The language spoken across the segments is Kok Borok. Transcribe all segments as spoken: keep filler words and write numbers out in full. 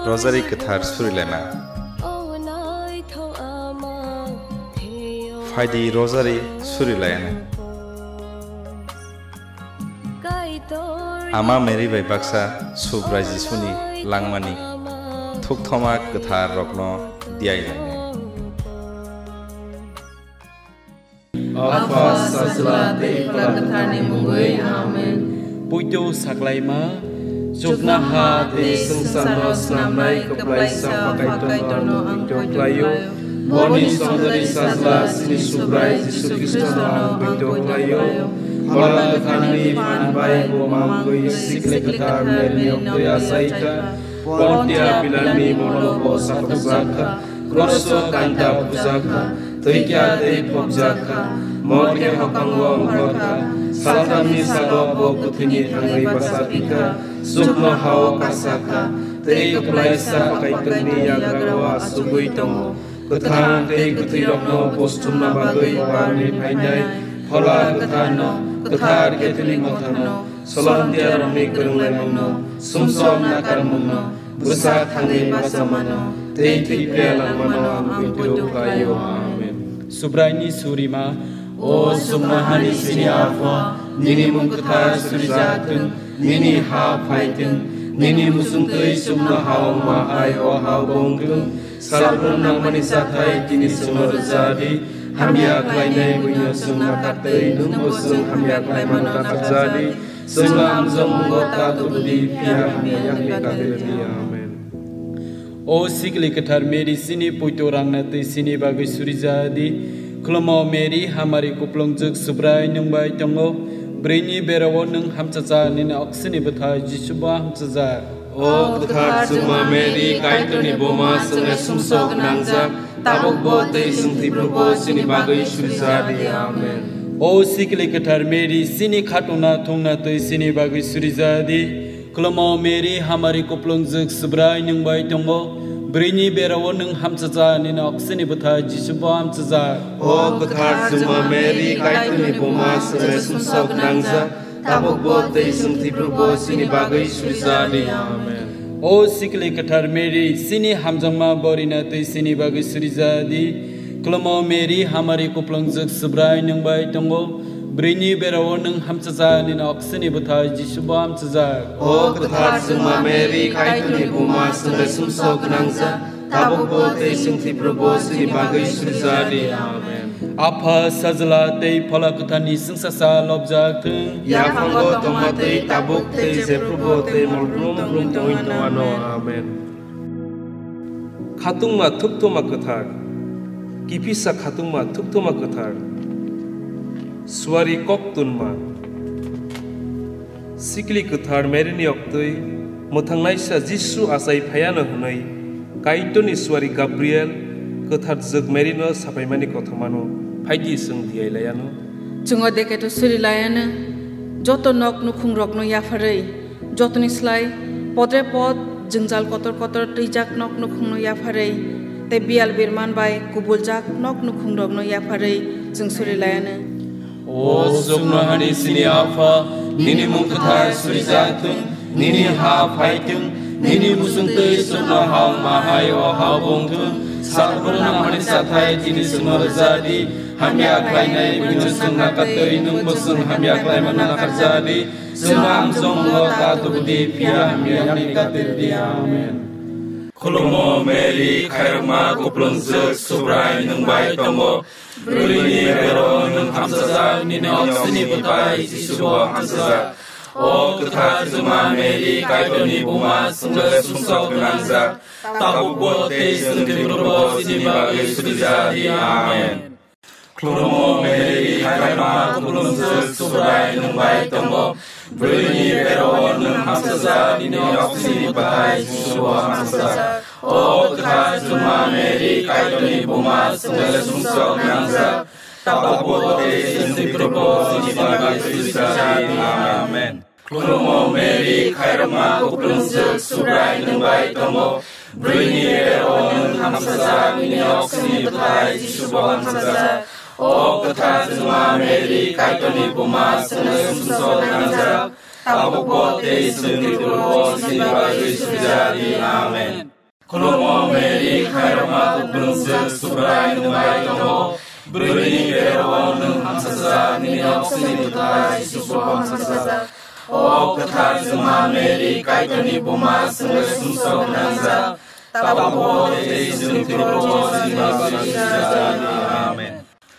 Rosary kwthar surilaina. Phaidi rosary surilaina. Ama Mary bai baksa Subrai Jisuni langmani thukthoma kwthar rokno diailainai. Apha, Sajla tei Phola Kwtharni mungwi. Amen. Poito saklaima, chuknoha tei swngcharno snamnai kwplaisa Pha Kaitorno ang poito khlaio. Boni songdari Sajla chini Subrai Jisu Khristono ang poito khlaio. Phola Kwtharni phan bai bo mangwi Sikli Kwthar Maryni oktwi achaikha. Pontia Pilatni molo bo sakhujakha. Kroso kanta bujakha, thwikha tei phobjakha, morke hokhango ongkhorkha, salthamni sago bo kwthwini thangwi bachapikha, chuknohao kasakha, tei kwplaisa Pha Kaitorni yagrao achugwi tongo. Kwthang tei kwthwirokno buchumna bagwi barwi phainai Phola Kwtharno, kwthar Catholic Motharno, Solomon Diarokni kwrwnglaimungno, sumsok nakarmungno, bwsa thangwi bachamano, tei thwi phiya langmano ang poito khlaio. Amen. Subraini surima. O chuknohani chini Apha, nini mung kwthar surijak thung, nini ha phai thung, nini muchungtwi chuknoha wngma hai o hao bo wng thung. Salbrum nangmani chathai tini chwngno rwja di, hamya khlainai buino chwng nakar twi nwngbo chwng hamya khlaimano nakar ja di. Chwngno amjokmungo ta tubu di, phiya hamya yakni kati rw di. Amen. O Sikli Kwthar Mary, chini poito rangna twi chini bagwi surija di. Khulumo Mary, hamari kuplungjwk Subrai nwng bai tongo. Bwrwini berao nwng hamchacha, nini oksini bwthai Jisubo hamchacha. O kwthar chwngma Mary, Kaitorni buma, chwngno sumsok gwnangjak, tabukbo tei chwng thwiphrubo chini bagwi surija di. Amen. O Sikli Kwthar Mary, chini khatungna thungna twi chini bagwi surija di. Khulumo Mary, hamari kuplungjwk Subrai nwng bai tongo. Bwrwini berao nwng hamchacha, nini oksini bwthai Jisubo hamchacha. O kwthar chwngma Mary, Kaitorni buma, chwngno sumsok gwnangjak, tabukbo tei chwng thwiphrubo chini bagwi surija di. Amen. O Sikli Kwthar Mary, chini hamjakma borina twi chini bagwi surija di. Khulumo Mary, hamari kuplungjwk Subrai nwng bai tongo. Bwrwini berao nwng hamchacha, nini oksini bwthai Jisubo hamchacha. O kwthar chwngma Mary, Kaitorni buma, chwngno sumsok gwnangjak, tabukbo tei chwng thwiphrubo chini bagwi surija di. Amen. Apha, Sajla tei Phola Kwtharni chwngsacha lobjak thung. Yaphango tongma twi tabuk tei jephrubo tei mol brum brum tongwi tongmano. Amen. Khatungma thukthoma kwthar, kiphisa khatungma thukthoma kwthar, suari kok tunma. Sikli kwthar Maryni oktwi mwthangnaisa Jisu achai phaiano hwnwi Kaitorni suari Gabriel kwthar jwk Maryno sapaimani kothomano phaidi chwng tiyai laiano. Chwng o dekhe to suri laiano, joto nok nukhungrokno yapharwi, jotoni slai podre pod jwngjal kotor kotor twijak nok nukhungno yapharwi, tei biyal birman bai kubuljak nok nukhungrokno yapharwi chwng suri laiano. O chuknohani chini Apha, nini mung kwthar surijak thung, nini ha phai thung, nini muchungtwi chuknoha wngma hai o ha bo wng thung. Salbrum nangmani chathai tini chwngno rwja di, hamya khlainai buino chwng nakar twi nwngbo chwng hamya khlaimano nakar ja di. Chwngno amjokmungo ta tubu di, phiya hamya yakni kati rw di. Amen. Khulumo Mary, khairokma kuplungjwk Subrai nwng bai tongo. Bwrwini berao nwng hamchajak, nini oksini bwthai Jisubo hamchajak. O kwthar chwngma Mary, Kaitorni buma, chwngno sumsok gwnangjak, tabukbo tei chwng thwiphrubo chini bagwi surija di. Amen. Khulumo Mary, khairokma kuplungjwk Subrai nwng bai tongo. Bwrwini berao nwng hamchajak, nini oksini bwthai Jisubo hamchajak. O kwthar chwngma Mary, Kaitorni buma, chwngno sumsok gwnangjak, tabukbo tei chwng thwiphrubo chini bagwi surija di. Amen. Khulumo Mary, khairokma kuplungjwk Subrai nwng bai tongo. Bwrwini berao nwng hamchajak, nini oksini bwthai Jisubo hamchajak. O kwthar chwngma Mary, Kaitorni buma, chwngno sumsok gwnangjak, tabukbo tei chwng thwiphrubo chini bagwi surija di. Amen. Khulumo Mary, khairokma kuplung swk, Subrai nwng bai tongo. Bwrwini berao nwng hamsajak, nini oksini bwthai Jisu bo hamsajak. O kwthar chwngma Mary, Kaitorni buma, chwngno sumsok gwnangjak, tabukbo tei chwng thwibago chini bagwi sujak di. Amen.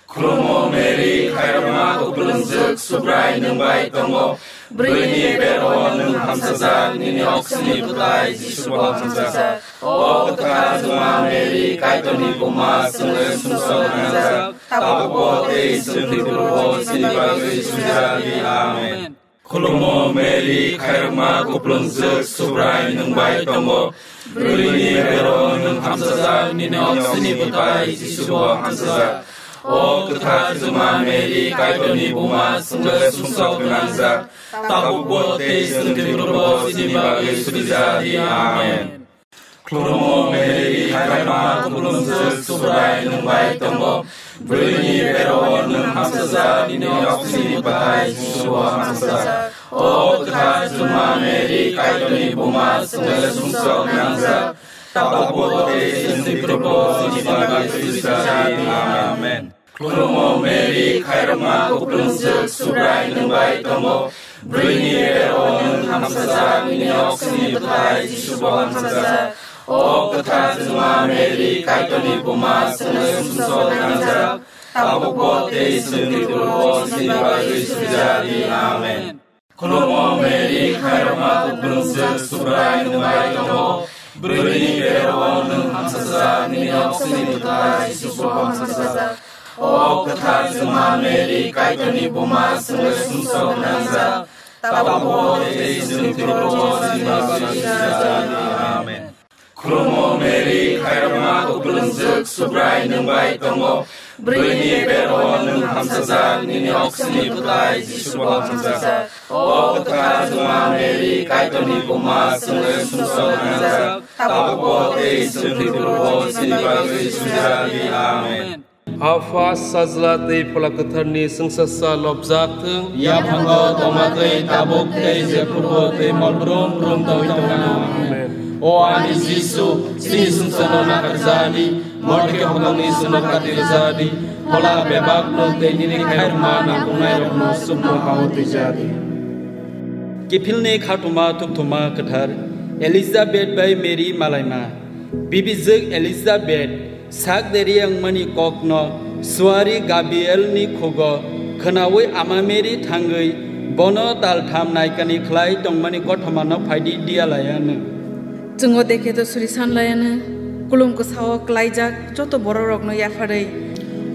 Khulumo Mary, khairokma kuplung swk, Subrai nwng bai tongo. Bwrwini berao nwng hamsajak, nini oksini bwthai Jisu bo hamsajak. O kwthar chwngma Mary, Kaitorni buma, chwngno sumsok gwnangjak, tabukbo tei chwng thwibago chini bagwi sujak di. Amen. Khulumo Mary, khairokma kuplung swk, Subrai nwng bai tongo. Bwrwini berao nwng hamsajak, nini oksini bwthai Jisu bo hamsajak. O kwthar chwngma Mary, Kaitorni buma, chwngno sumsok gwnangjak, tabukbo tei chwng thwibago chini bagwi sujak di. Amen. Khulumo Mary, khairokma kuplung swk, Subrai nwng bai tongo. Bwrwini berao nwng hamsajak, nini oksini bwthai Jisu bo hamsajak. O kwthar chwngma Mary, Kaitorni buma, chwngno sumsok gwnangjak, tabukbo tei chwng thwibago chini bagwi sujak di. Amen. Khulumo Mary, khairokma kuplung swk, Subrai nwng bai tongo. Bwrwini berao nwng hamsajak, nini oksini bwthai Jisu bo hamsajak. O kwthar chwngma Mary, Kaitorni buma, chwngno sumsok gwnangjak, tabukbo tei chwng thwibago chini bagwi sujak di. Amen. Khulumo Mary, khairokma kuplung swk, Subrai nwng bai tongo. Bwrwini berao nwng hamsajak, nini oksini bwthai Jisu bo hamsajak. O kwthar chwngma Mary, Kaitorni buma, chwngno sumsok gwnangjak, tabukbo tei chwng thwibago chini bagwi sujak di. Amen. Khulumo Mary, khairokma kuplung swk, Subrai nwng bai tongo. Bwrwini berao nwng hamsajak, nini oksini bwthai Jisu bo hamsajak. O kwthar chwngma Mary, Kaitorni buma, chwngno sumsok gwnangjak, tabukbo tei chwng thwibago chini bagwi sujak di. Amen. Apha, Sajla tei Phola Kwtharni chwngsasa lobjak thung. Yaphango tongma twi tabuk tei jephuru tei mol brum brum tongwi tongna. Amen. O ani Jisu, chini sumsokno nakarjadi, morke hokongni sumno katirjadi, phola bebakno tei nini khairokma nangkuknairokno sukno hao twijadi. Kiphilni khatuma thukthuma kwthar, Elizabeth bai Mary malaima. Bibijwk Elizabeth, sak deri wngmani kokno suari Gabrielni khugo khwnaui ama Mary thangwi bono taltham naikani khlai tongmani kothomano phaidi diya laiya nw. Chwngo dekhe to suri san laiya nw, kulum kwsao klaijak joto bororokno yapharwi.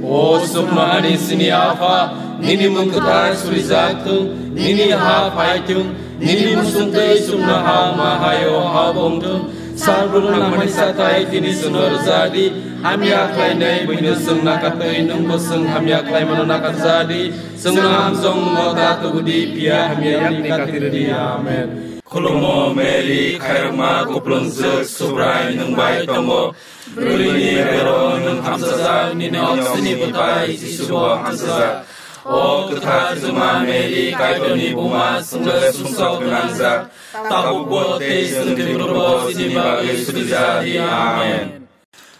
O sukno ani sini Apha, nini mung kwthar surijak thung, nini ha phai thung, nini musung twi sukno ha ma hayo ha bong thung. Sal brum nangmani satai tini chwngno rwja di. Hamya khlainai buino chwng nakatwi, nwngbo chwng hamya khlaimano nakarja di. Chwngno hamjwk wngmo ta tubu di, phiya hamya yakni kati rw di. Amen. Khulumo Mary, khairokma kuplung swk, Subrai nwng bai tongo. Bwrwini bero nwng hamsajak, nini oksini bwtai Jisu bo hamsajak. O kwthar chwngma Mary, Kaitorni buma, chwngno sumsok gwnangjak. Tabukbo tei chwng thwiphurubo chini bagwi sudijak di. Amen.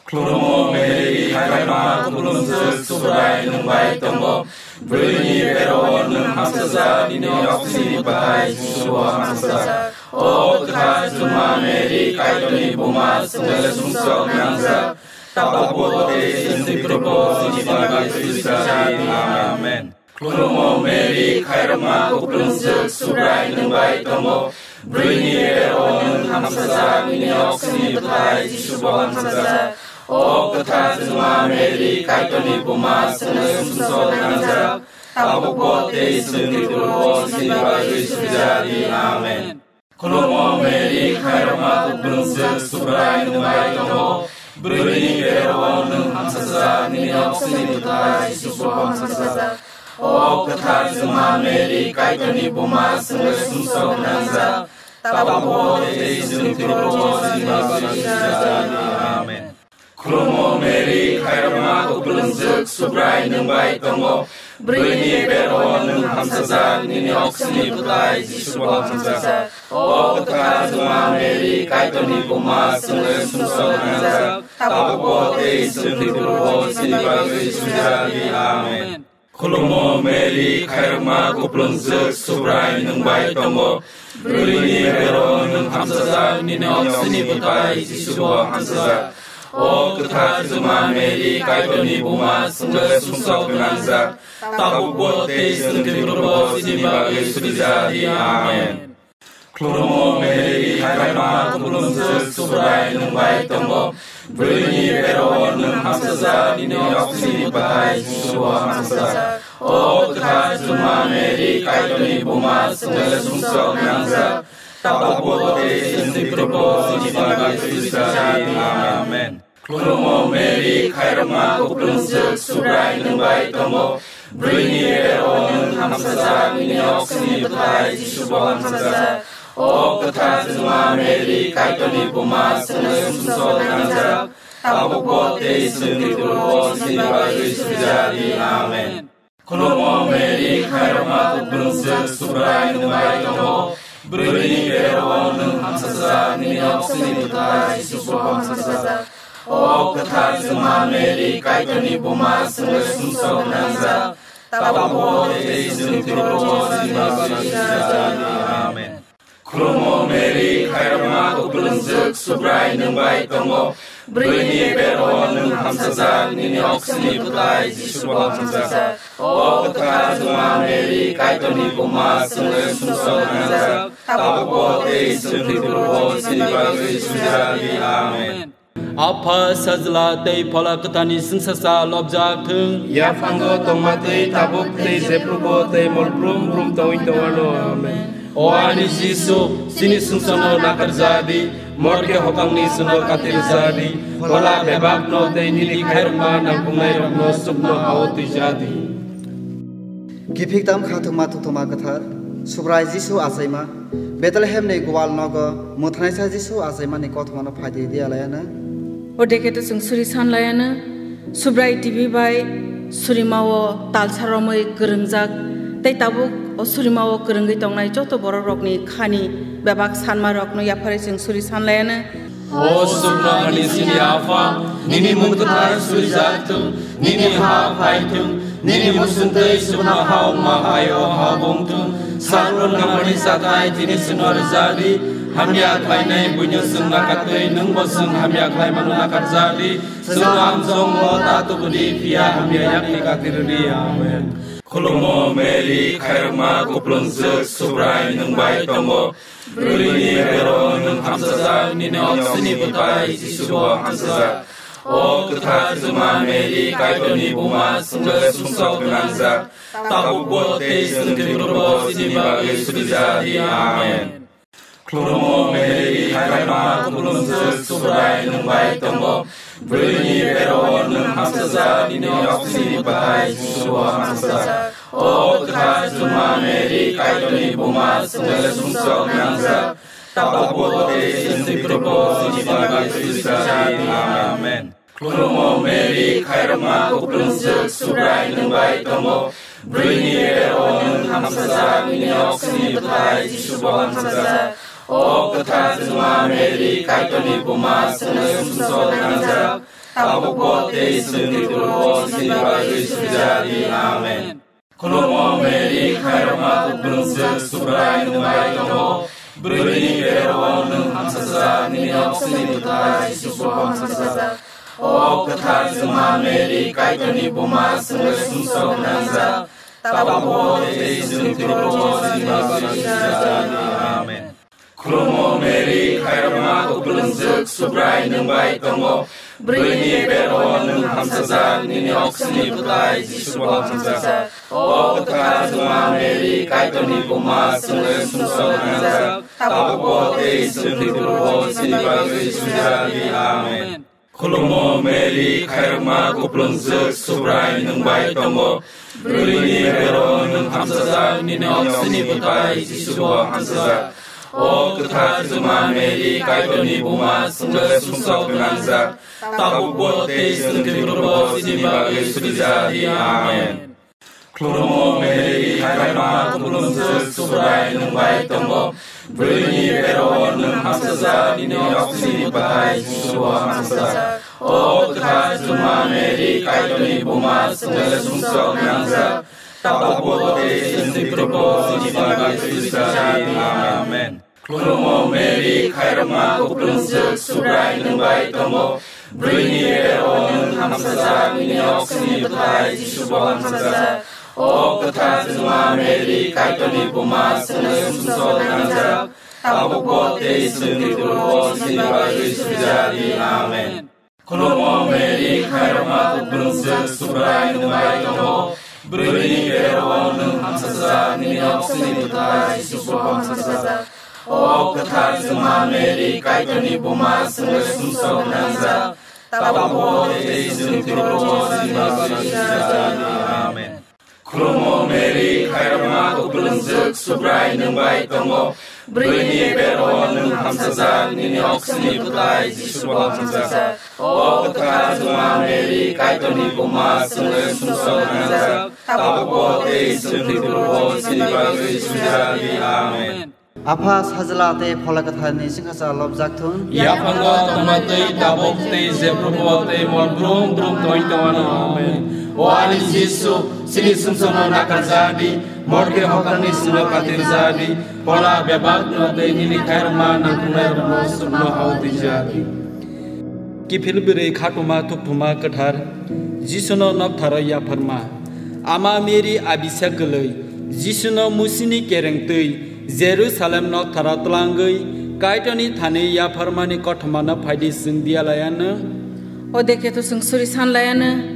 Khulumo Mary, khairokma kuplung swk, Subrai nwng bai tongo. Bwrwini bero nwng hamsajak, nini oksini bwtai Jisu bo hamsajak. O kwthar chwngma Mary, Kaitorni buma, chwngno sumsok gwnangjak. Tabukbo tei chwng thwiphurubo chini bagwi sudijak di. Amen. Khulumo Mary, khairokma kuplung swk, Subrai nwng bai tongo. Bwrwini bero nwng hamsajak, nini oksini bwtai Jisu bo hamsajak. O kwthar chwngma Mary, Kaitorni buma, chwngno sumsok gwnangjak. Tabukbo tei chwng thwiphurubo chini bagwi sudijak di. Amen. Khulumo Mary, khairokma kuplung swk, Subrai nwng bai tongo. Bwrwini bero nwng hamsajak, nini oksini bwtai Jisu bo hamsajak. O kwthar chwngma Mary, Kaitorni buma, chwngno sumsok gwnangjak. Tabukbo tei chwng thwiphurubo chini bagwi sudijak di. Amen. Khulumo Mary, khairokma kuplung swk, Subrai nwng bai tongo. Bwrwini bero nwng hamsajak, nini oksini bwtai Jisu bo hamsajak. O kwthar Juma Mary, Kaitorni buma, chwngno sumsok nangjak, tabukbo tei chwng thwiphurubo chini bagwi sujadi. Amen. Khulumo Mary, khairokma kuplungjwk, Subrai nwng bai tongo. Bwrwini bero nwng hamsajak, nini oksini bwtai Jisu bo hamsajak. O kwthar Juma Mary, Kaitorni buma, chwngno sumsok nangjak, tabukbo tei chwng thwiphurubo chini bagwi sujadi. Amen. Khulumo Mary, khairokma kuplungjwk, Subrai nwng bai tongo. Bwrwini bero nwng hamsajak, nini oksini bwtai Jisu bo hamsajak. O kwthar Juma Mary, Kaitorni buma, chwngno sumsok nangjak, tabukbo tei chwng thwiphurubo chini bagwi sujadi. Amen. Khulumo Mary, khairokma kuplungjwk, Subrai nwng bai tongo. Bwrwini bero nwng hamsajak, nini oksini bwtai Jisu bo hamsajak. O kwthar Juma Mary, Kaitorni buma, chwngno sumsok nangjak, tabukbo tei chwng thwiphurubo chini bagwi sujadi. Amen. Khulumo Mary, khairokma kuplungjwk, Subrai nwng bai tongo. Bwrwini bero nwng hamsajak, nini oksini bwtai Jisu bo hamsajak. O kwthar Juma Mary, Kaitorni buma, chwngno sumsok nangjak, tabukbo tei chwng thwiphurubo chini bagwi sujadi. Amen. Khulumo Mary, khairokma kuplungjwk, Subrai nwng bai tongo. Bwrwini bero nwng hamsajak, nini oksini bwtai Jisu bo hamsajak. O kwthar Juma Mary, Kaitorni buma, chwngno sumsok nangjak, tabukbo tei chwng thwiphurubo chini bagwi sujadi. Amen. Apha Sajla tei Phola Kwtharni chwngsacha lobjak thung. Yaphango tongma twi tabuk tei jephrubo tei mol brum brum tongwi tongwano. Amen. O ani Jisu, chini sumsokno nakarjadi, morke hokangni chwngno katirjadi, phola bebakno tei nini khairokma nangkuknairokno chukno hao twijadi. Kiphik tam kha thwngma thuktwma kwthar, Subrai Jisu achaima, Bethlehemni gwal nogo mwthanaisa Jisu achaimani kothomano phaidi diya layano. O dekhe to chwng suri san layano, Subrai T V bai surimao talsa romwi kwrwngjak, tei tabuk o surimao kwrwngwi tongnai joto borok rokni khani bebak sanma rokno yapharwi chwng suri san layano. O suknamani chini Apha, nini mung kwthar surijak thung, nini ha phai thung, nini muchungtwi chuknoha wngma hai o ha wng thung. Sakno nangmani chathai tini chwngno rwjadi, hamya khlainai buino chwng nakatwi, nwngbo chwng hamya khlaimano nakarjadi. Chwngno amchongmo ta tubudi, phiya hamya yakni katirwdi. Amen. Khulumo Mary, khairokma kuplungjwk, Subrai nwng bai tongo. Bwrwini bero nwng hamsajak, nini oksini bwtai Jisu bo hamsajak. O kwthar Juma Mary, Kaitorni buma, chwngno sumsok gwnangjak, tabukbo tei chwng thwiphurubo chini bagwi surijadi. Amen. Khulumo Mary, khairokma kuplungjwk, Subrai nwng bai tongo. Bwrwini bero nwng hamsajak, nini oksini bwtai Jisu bo hamsajak. O kwthar Juma Mary, Kaitorni buma, chwngno sumsok nangjak, tabukbo tei chwng thwiphurubo chini bagwi surijadi. Amen. Khulumo Mary, khairokma kuplungjwk, Subrai nwng bai tongo. Bwrwini bero nwng hamsajak, nini oksini bwtai Jisu bo hamsajak. O kwthar Juma Mary, Kaitorni buma, chwngno sumsok nangjak, tabukbo tei chwng thwiphurubo chini bagwi surijadi. Amen. Khulumo Mary, khairokma kuplungjwk, Subrai nwng bai tongo. Bwrwini bero nwng hamsajak, nini oksini bwtai Jisu bo hamsajak. O kwthar Juma Mary, Kaitorni buma, chwngno sumsok nangjak, tabukbo tei chwng thwiphurubo chini bagwi surijadi. Amen. Khulumo Mary, khairokma kuplungjwk, Subrai nwng bai tongo. Bwrwini bero nwng hamsajak, nini oksini bwtai Jisu bo hamsajak. O kwthar Juma Mary, Kaitorni buma, chwngno sumsok nangjak, tabukbo tei chwng thwiphurubo chini bagwi surijadi. Amen. Khulumo Mary, khairokma kuplungjwk, Subrai nwng bai tongo. Bwrwini bero nwng hamsajak, nini oksini bwtai Jisu bo hamsajak. O kwthar Juma Mary, Kaitorni buma, chwngno sumsok gwnangjak, tabukbo tei chwng thwiphurubo chini bagwi surijadi. Amen. Khulumo Mary, khairokma kuplungjwk, Subrai nwng bai tongo. Bwrwini bero nwng hamsajak, nini oksini bwthai Jisu bo hamsajak. O kwthar chwngma Mary, Kaitorni buma, chwngno sumsok gwnangjak, tabukbo tei chwngni thwkbo chini bagwi sujak di. Amen. Khulumo Mary, khairokma kuplungjwk, Subrai nwng bai tongo. Bwrwini bero nwng hamsajak, nini oksini bwthai Jisu bo hamsajak. O kwthar chwngma Mary, Kaitorni buma, chwngno sumsok gwnangjak, tabukbo tei chwngni thwkbo chini bagwi sujak di. Amen. Khulumo Mary, khairokma kuplungjwk, Subrai nwng bai tongo. Bwrwini bero nwng hamsajak, nini oksini bwthai Jisu bo hamsajak. O kwthar chwngma Mary, Kaitorni buma, chwngno sumsok gwnangjak, tabukbo tei chwngni thwkbo chini bagwi sujak di. Amen. Khulumo Mary, khairokma kuplungjwk, Subrai nwng bai tongo. Bwrwini bero nwng hamsajak, nini oksini bwthai Jisu bo hamsajak. O kwthar chwngma Mary, Kaitorni buma, chwngno sumsok gwnangjak, tabukbo tei chwngni thwkbo chini bagwi sujak di. Amen. Apha, Sajla tei Phola Kwtharni chwngsacha lobjak thung. Yaphango tongma twi tabuk tei jephrubo tei mol brum brum tongwi tongmano. Amen. O ani Jisu, chini sumsokno nakarjak di, morke hokani sino katirjak di, phola bebakno tei nini khairokma nangkuknairokno sukno hao twijak di. Kiphil bwrwi khatuma thukthuma kwthar, Jisuno noktharo yapharma. Ama Mary abisa kwlwi, Jisuno musini kereng twi, Jerusalem noktharo tlangwi, Kaitorni thani yapharmani kothomano phaidi chwng diya laiano. O dekhe to chwng suri san laiano.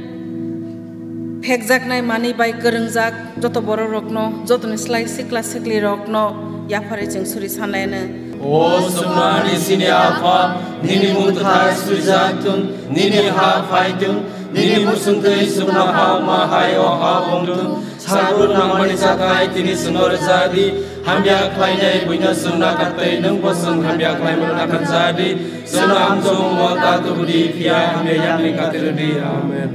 Phekjaknai manwi bai kwrwngjak joto borok rokno, jotoni slai sikla sikli rokno yapharwi chwng suri san laiano. O chwngno ani chini Apha, nini mung kwthar suijak thung, nini ha phai thung, nini muchung twi chwngno ha ma hai o ha ong thung. Sabru nangmani chakhai tini chwngno rwja di, hamya khlainai buino chwng nakar twi nwng bo chwng hamya khlaimano nakarja di. Chwngno amchong mo ta tubu di, phiya hamya yakni katir di. Amen.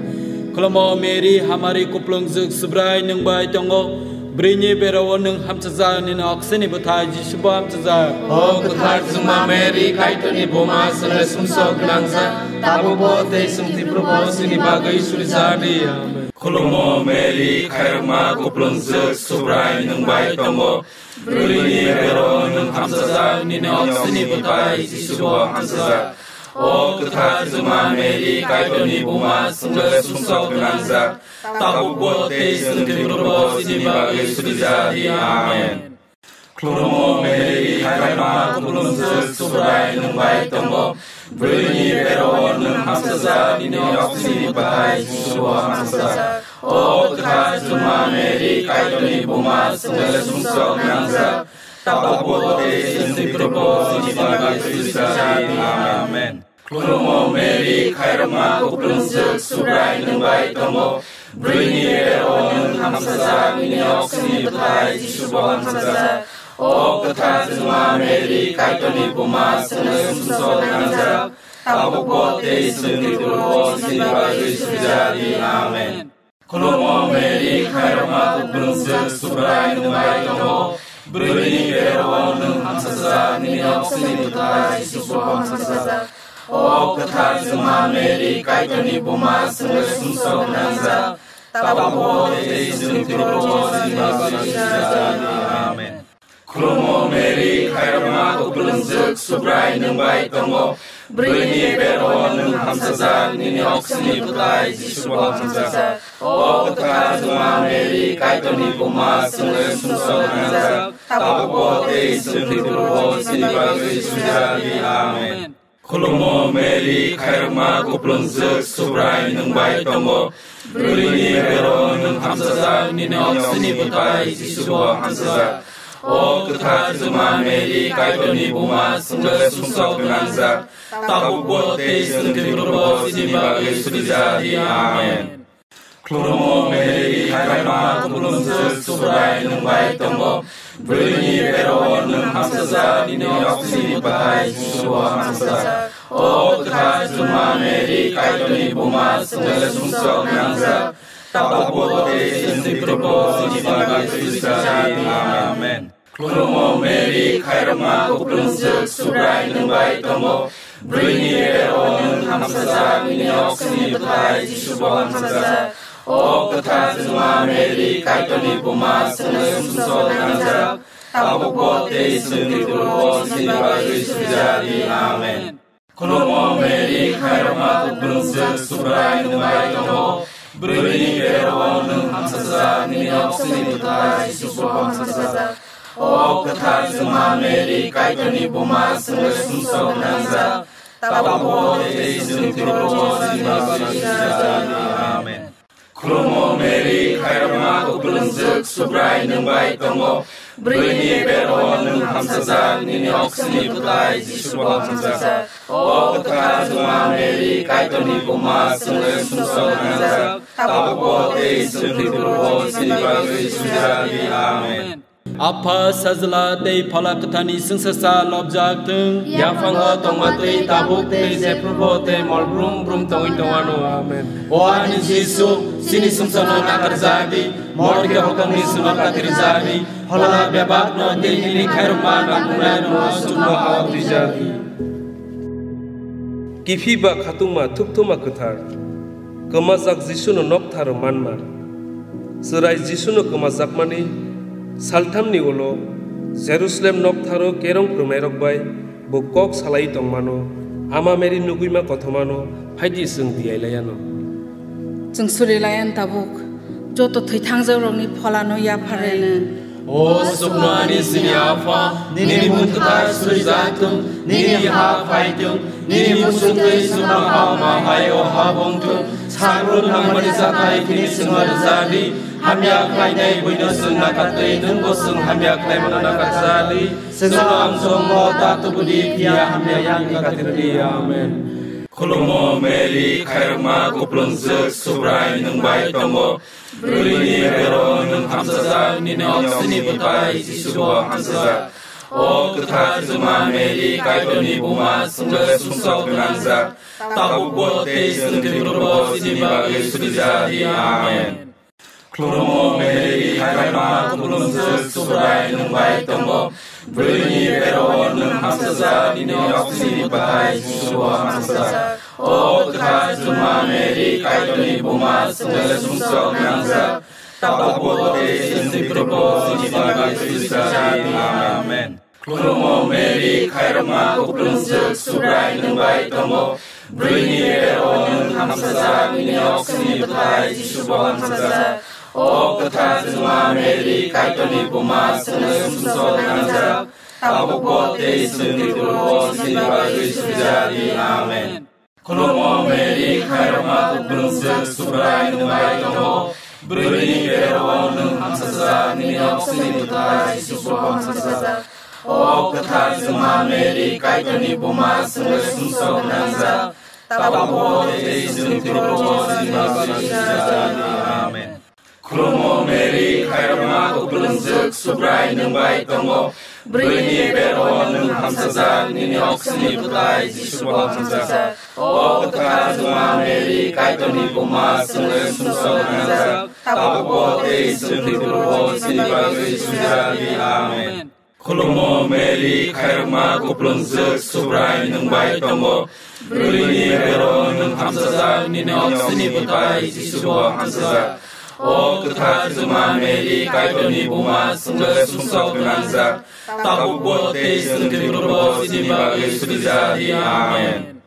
Khulumo Mary, hamari kuplungjwk, Subrai nwng bai tongo. Bwrwini bero-o nwng hamchajak, nini oksini bwthai Jisu bo hamchajak. O kwthar chwngma Mary, Kaitorni buma, chwngno sumsok gwnangjak, tabukbo tei chwng thwiphrubo chini bagwi surijak di. Amen. Khulumo Mary, khairokma kuplungjwk, Subrai nwng bai tongo. Bwrwini bero nwng hamchajak, nini oksini bwthai Jisu bo hamchajak. O kwthar chwngma Mary, Kaitorni buma, chwngno sumsok gwnangjak, tabukbo tei chwng thwiphrubo chini bagwi surijak di. Amen. Khulumo Mary, khairokma kuplungjwk, Subrai nwng bai tongo. Bwrwini bero nwng hamchajak, nini oksini bwthai Jisu bo hamchajak. O kwthar chwngma Mary, Kaitorni buma, chwngno sumsok gwnangjak, tabukbo tei chwng thwiphrubo chini bagwi surijak di. Amen. Khulumo Mary, khairokma kuplungjwk, Subrai nwng bai tongo. Bwrwini bero nwng hamchajak, nini oksini bwthai Jisu bo hamchajak. O kwthar chwngma Mary, Kaitorni buma, chwngno sumsok gwnangjak, tabukbo tei chwng thwiphrubo chini bagwi surijak di. Amen. Khulumo Mary, khairokma kuplungjwk, Subrai nwng bai tongo. Bwrwini bero nwng hamchajak, nini oksini bwthai Jisu bo hamchajak. O kwthar chwngma Mary, Kaitorni buma, chwngno sumsok gwnangjak, tabukbo tei chwng thwiphrubo chini bagwi surijak di. Amen. Khulumo Mary, khairokma kuplungjwk, Subrai nwng bai tongo. Bwrwini bero nwng hamchajak, nini oksini bwthai Jisu bo hamchajak. O kwthar chwngma Mary, Kaitorni buma, chwngno sumsok gwnangjak, tabukbo tei chwng thwiphrubo chini bagwi surijak di. Amen. Khulumo Mary, khairokma kuplungjwk, Subrai nwng bai tongo. Bwrwini bero nwng hamchajak, nini oksini bwthai Jisu bo hamchajak. O kwthar chwngma Mary, Kaitorni buma, chwngno sumsok gwnangjak, tabukbo tei chwng thwiphrubo chini bagwi surijak di. Amen. Khulumo Mary, khairokma kuplungjwk, Subrai nwng bai tongo. Bwrwini bero nwng hamchajak, nini oksini bwthai Jisu bo hamchajak. O kwthar chwngma Mary, Kaitorni buma, chwngno sumsok gwnangjak, Tabukbo tei chwng Khristo chini bagwi sujadi. Amen. Khulumo Mary, khairokma kuplung swk, Subrai nwng bai tongo. Bwrwini bero nwng hamsajak, nini oksini bwthai Jisu bo hamsajak. O kwthar Juma Mary, Kaitorni buma, chwngno sumsok nangjak. Tabukbo tei chwng Khristo chini bagwi sujadi. Amen. Khulumo Mary, khairokma kuplung swk, Subrai nwng bai tongo. Bwrwini bero nwng hamsajak, nini oksini bwthai Jisu bo hamsajak. O kwthar Juma Mary, Kaitorni buma, chwngno sumsok nangjak. Tabukbo tei chwng Khristo chini bagwi sujadi. Amen. Khulumo Mary, khairokma kuplung swk, Subrai nwng bai tongo. Bwrwini bero nwng hamsajak, nini oksini bwthai Jisu bo hamsajak. O kwthar Juma Mary, Kaitorni buma, chwngno sumsok nangjak. Tabukbo tei chwng Khristo chini bagwi sujadi. Amen. Apha, Sajla tei Phola Kwtharni chwngsacha lobjak thung. Yaphango tongma twi tabuk tei jephrubo tei mol brum brum tongwi tongwano. Amen. O ani Jisu, chini sumsokno nakarjak di, morke hokomni swngo katirjak di, phola bebakno tei nini khairokma nangkuknairokno chukno hao twijak di. Kiphilba khatungma thukthoma kwthar, kwmajak Jisuno noktharo manma. Chwrai Jisuno kwmajakmani salthamni ulo Jerusalem noktharo kerong phwrwngnairok bai bo kok salai tongmano, Ama Mary nugwima kothomano phaidi chwng tiyai laiano. Chwng suri laian tabuk, joto thwi thangjakrokni pholano yapharlaino. O sukno ani chini Apha, nini mung kwthar surijak thung, nini ha phai thung, nini muchung twi chukno ha ma hai o ha bong thung. Sagrun nangmani chathai khini chwngno rwjak di, hamya khlainai buino chwng nakar twi, nwngbo chwng hamya khlaimano nakar ja di. Chwngno ang chwngno ta tubu di, phiya hamya yakni katir di. Amen. Khulumo Mary, khairokma kuplung swk, Subrai nwng bai tongo. Bwrwini bero nwng hamsajak, nini oksini bwthai Jisu bo hamsajak. O kwthar Juma Mary, Kaitorni buma, chwngno sumsok gwnangjak. Tabukbo tei chwng thwiphurubo chini bagwi suri ja di. Amen. Khulumo Mary, khairokma kuplung swk, Subrai nwng bai tongo. Bwrwini bero nwng hamsajak, nini oksini bwthai Jisu bo hamsajak. O kwthar Juma Mary, Kaitorni buma, chwngno sumsok nangjak. Tabukbo tei chwng thwiphurubo chini bagwi suri ja di. Amen. Khulumo Mary, khairokma kuplung swk, Subrai nwng bai tongo. Bwrwini bero nwng hamsajak, nini oksini bwthai Jisu bo hamsajak. O kwthar Juma Mary, Kaitorni buma, chwngno sumsok nangjak. Tabukbo tei chwng thwiphurubo chini bagwi suri ja di. Amen. Khulumo Mary, khairokma kuplung swk, Subrai nwng bai tongo. Bwrwini bero nwng hamsajak, nini oksini bwthai Jisu bo hamsajak. O kwthar Juma Mary, Kaitorni buma, chwngno sumsok nangjak. Tabukbo tei chwng thwiphurubo chini bagwi suri ja di. Amen. Khulumo Mary, khairokma kuplung swk, Subrai nwng bai tongo. Bwrwini bero nwng hamsajak, nini oksini bwthai Jisu bo hamsajak. O kwthar Juma Mary, Kaitorni buma, chwngno sumsok nangjak. Tabukbo tei chwng thwiphurubo chini bagwi suri ja di. Amen. Khulumo Mary, khairokma kuplung swk, Subrai nwng bai tongo. Bwrwini bero nwng hamsajak, nini oksini bwthai Jisu bo hamsajak. O kwthar Juma Mary, Kaitorni buma, chwngno sumsok gwnangjak. Tabukbo tei chwng thwiphurubo chini bagwi suri ja di. Amen.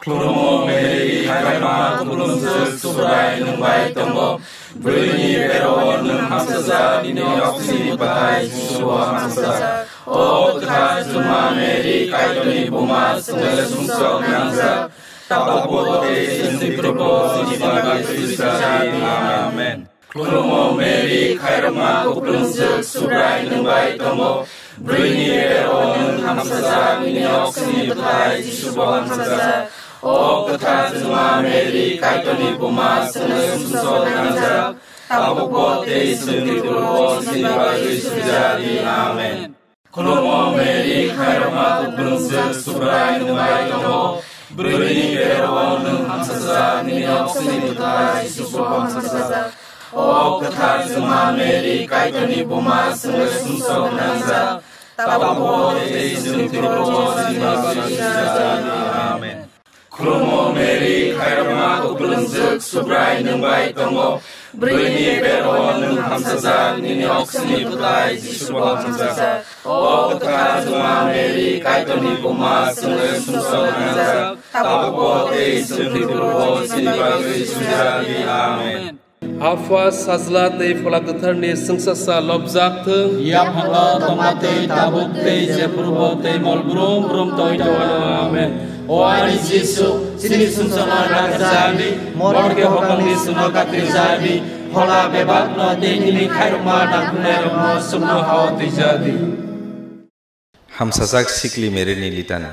Khulumo Mary, khairokma kuplung swk, Subrai nwng bai tongo. Bwrwini bero nwng hamsajak, nini oksini bwthai Jisu bo hamsajak. O kwthar Juma Mary, Kaitorni buma, chwngno sumsok nangjak. Tabukbo tei chwng thwiphurubo chini bagwi suri ja di. Amen. Khulumo Mary, khairokma kuplung swk, Subrai nwng bai tongo. Bwrwini bero nwng hamsajak, nini oksini bwthai Jisu bo hamsajak. O kwthar Juma Mary, Kaitorni buma, chwngno sumsok nangjak. Tabukbo tei chwng thwiphurubo chini bagwi suri ja di. Amen. Khulumo Mary, khairokma kuplung swk, Subrai nwng bai tongo. Bwrwini bero nwng hamsajak, nini oksini bwthai Jisu bo hamsajak. O kwthar Juma Mary, Kaitorni buma, chwngno sumsok nangjak, tabukbo tei chwng thwibago chini bagwi sujak di. Amen. Khulumo Mary, khairokma kupulungjwk, Subrai nwng bai tongo. Bwrwini bero nwng hamsajak, nini oksini bwtai Jisubo hamsajak. O kwthar Juma Mary, Kaitorni buma, chwngno sumsok nangjak, tabukbo tei chwng thwibago chini bagwi sujak di. Amen. Apha, Sajla tei Phola Kwtharni chwngsasa lobjak thung. Yaphango tongma tei tabuk tei jephrubo tei mol brum brum tongwi tongwano. Amen. O ani Jisu, chini sumsokno rajadi, morke hokongni sumno katirjadi, phola bebakno tei nini khairokma nangkuknairokno sumno hao twijadi. Hamsajak Sikli Mary ni litani.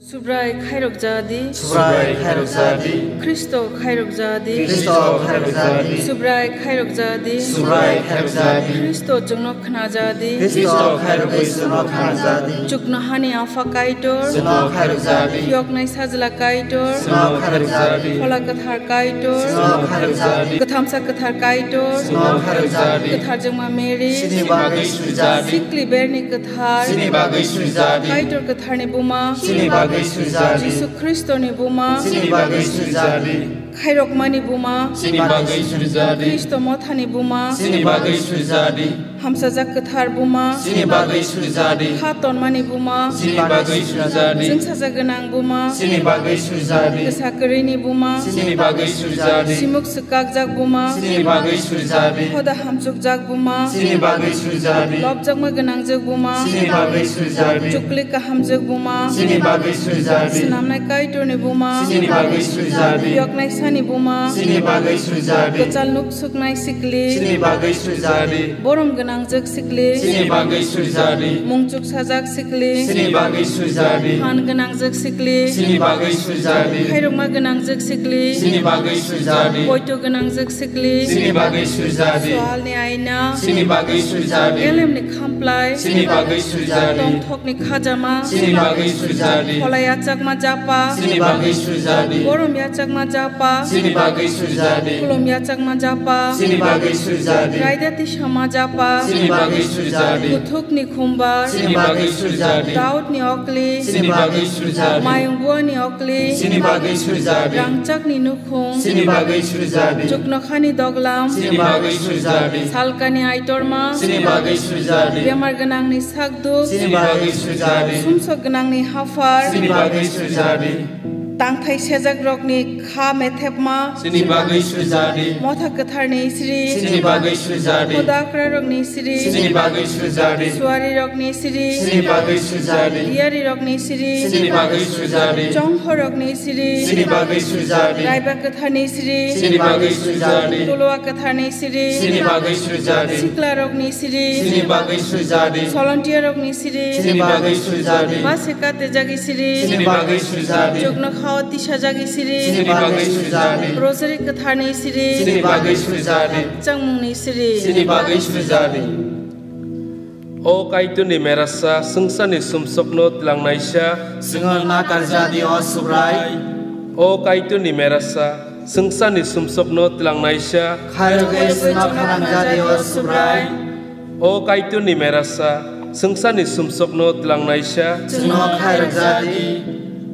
Subrai khairok jadi. Subrai khairok jadi. Khristo khairok jadi. Khristo khairok jadi. Subrai khairok jadi. Subrai khairok jadi. Khristo chwngno khna jadi. Khristo khairok bai chwngno khna jadi. Chuknohani Apha Kaitor. Chwngno khairok jadi. Phiyoknai Sajla Kaitor. Chwngno khairok jadi. Phola Kwthar Kaitor. Chwngno khairok jadi. Kwthamsa Kwthar Kaitor. Chwngno khairok jadi. Kwthar Jwngma Mary. Chini bagwi sujadi. Sikli Berni Kwthar. Chini bagwi sujadi. Kaitor Kwtharni buma. Chini bagwi sujadi. Jisu Khristoni buma. Chini bagwi sujadi. Khairokmani buma. Chini bagwi sujadi. Khristo mothani buma. Chini bagwi sujadi. Hamsajak kwthar buma. Chini bagwi sujadi. Kha tonmani buma. Chini bagwi sujadi. Chwngsajak gwnang buma. Chini bagwi sujadi. Kwsa kwrwini buma. Chini bagwi sujadi. Simuk swkakjak buma. Chini bagwi sujadi. Hoda hamchukjak buma. Chini bagwi sujadi. Lobjakma gwnangjak buma. Chini bagwi sujadi. Chuklik kahamjak buma. Chini bagwi sujadi. Swnamnai Kaitorni buma. Chini bagwi sujadi. Phiyoknai sani buma. Chini bagwi sujadi. Kwchal nuk suknai sikli. Chini bagwi sujadi. Borom gwnangjak sikli. Chini bagwi sujadi. Mungchuk sajak sikli. Chini bagwi sujadi. Phan gwnangjak sikli. Chini bagwi sujadi. Khairokma gwnangjak sikli. Chini bagwi sujadi. Poito gwnangjak sikli. Chini bagwi sujadi. Swalni aina. Chini bagwi sujadi. Elemni khamplai. Chini bagwi sujadi. Tongthokni khajama. Chini bagwi sujadi. Phola yachakma japa. Chini bagwi sujadi. Borom yachakma japa. Chini bagwi sujadi. Khulum yachakma japa. Chini bagwi sujadi. Raida tisama japa. Chini bagwi sujadi. Kuthukni khumbar. Chini bagwi sujadi. Daudni okli. Chini bagwi sujadi. Mayung buani okli. Chini bagwi sujadi. Rangchakni nukhung. Chini bagwi sujadi. Chuknokhani doglam. Chini bagwi sujadi. Salkani aitorma. Chini bagwi sujadi. Bemar gwnangni sakduk. Chini bagwi sujadi. Sumsok gwnangni haphar. Chini bagwi sujadi. Tangthai sejak rokni kha methepma. Chini bagwi sujadi. Motha kwtharni sri. Chini bagwi sujadi. Hodakra rokni sri. Chini bagwi sujadi. Suari rokni sri. Chini bagwi sujadi. Diari rokni sri. Chini bagwi sujadi. Chongho rokni sri. Chini bagwi sujadi. Raiba kwtharni sri. Chini bagwi sujadi. Tolowa kwtharni sri. Chini bagwi sujadi. Sikla rokni sri. Chini bagwi sujadi. Solontia rokni sri. Chini bagwi sujadi. Base katejagi sri. Chini bagwi sujadi. Chukno khao tisajagi sri. Chini bagwi sujadi. Rosary kwtharni sri. Chini bagwi sujadi. Changmungni sri. Chini bagwi sujadi. O Kaitorni merasa, swngcharni sumsokno twlangnaisa. Chwngno nakarjadi, o Subrai. O Kaitorni merasa, swngcharni sumsokno twlangnaisa. Khairogwi chwngno khanangjadi, o Subrai. O Kaitorni merasa, swngcharni sumsokno twlangnaisa. Chwngno khairokjadi.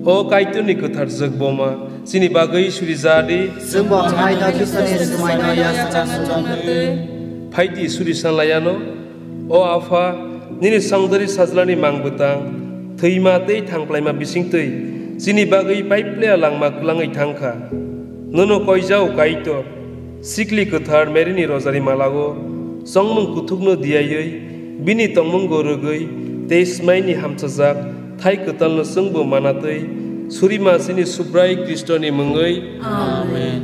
O Kaitorni kwthar jwk boma, chini bagwi surijadi. Chwngbo haino Khristoni swmaino yachakna swngjak twi. Phaidi suri sanlayano. O Apha, nini songdari sajlani mang bwtang, thwima tei thangplaima bisingtwi chini bagwi paiplaya langma kwlangwi thangkha. Nono koijao Kaitor, sikli kwthar Maryni rojari malao chongmung kuthukno diyaiwi, bini tongmungo rwgwi tei smaini hamchajak thai kwtalno chwngbo manatwi, surima chini Subrai Khristoni mungwi. Amen.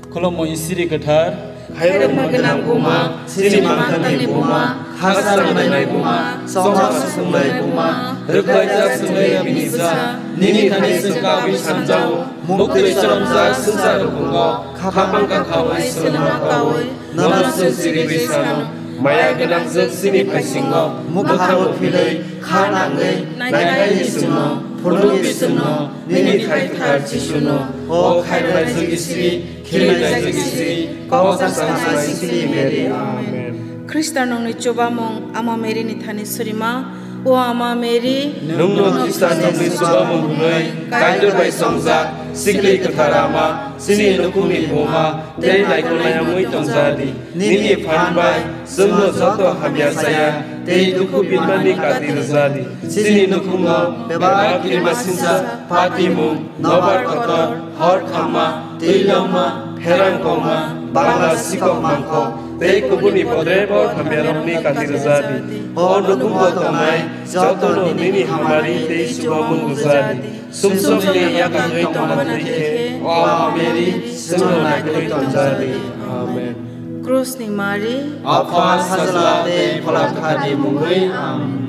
Khulumui siri kwthar. Khairokma gwnang buma, chini mangtangni buma, khasa rwnainai buma, chongma susungnai buma, rwkhlaijak chwngwi bini bwsa, nini thani chwng kaui sanjao, muktwi choromjak swngchar rukungo, khapang kakhaui swlwngma kaui, nono chwng siriwi sano, maya gwnangjwk chini phaisingo, mwkhangbo philwi, kha nangwi, naikhaini chwngno, Phunuk bisingno nini thai kwthar Jisuno, o khairoknaijwk Isri, khirilaijwk Isri, kok sanai Sisi Mary. Amen. Khristo nungni chubamung Ama Mary ni thani surima, o Ama Mary, nwngno Khristo nungni chubamung hwnwi Kaitor bai songjak, sikli kwthar Ama, chini nukhungni buma, tei naikolnai wngwi tongjadi. Nini phan bai chwngno joto hamya chaya tei dukhu binmani kati rwjadi. Chini nukhungo bebak kirimasingcha, patimung, nobar kotor, hor khamma, twi longma, pherang kongma, bangla sikok mangkok tei kubuni bodrebo hamyarokni kati rwjadi. O nukhungo tongnai jotono nini hamari tei chubamung rwjadi. Sumsokni yakangwi tongmani khe, o Ama Mary, chwngno naikolwi tonjadi. Amen. Krusni Mari. Apha, Sajla tei Phola Kwtharni mungwi. Amen.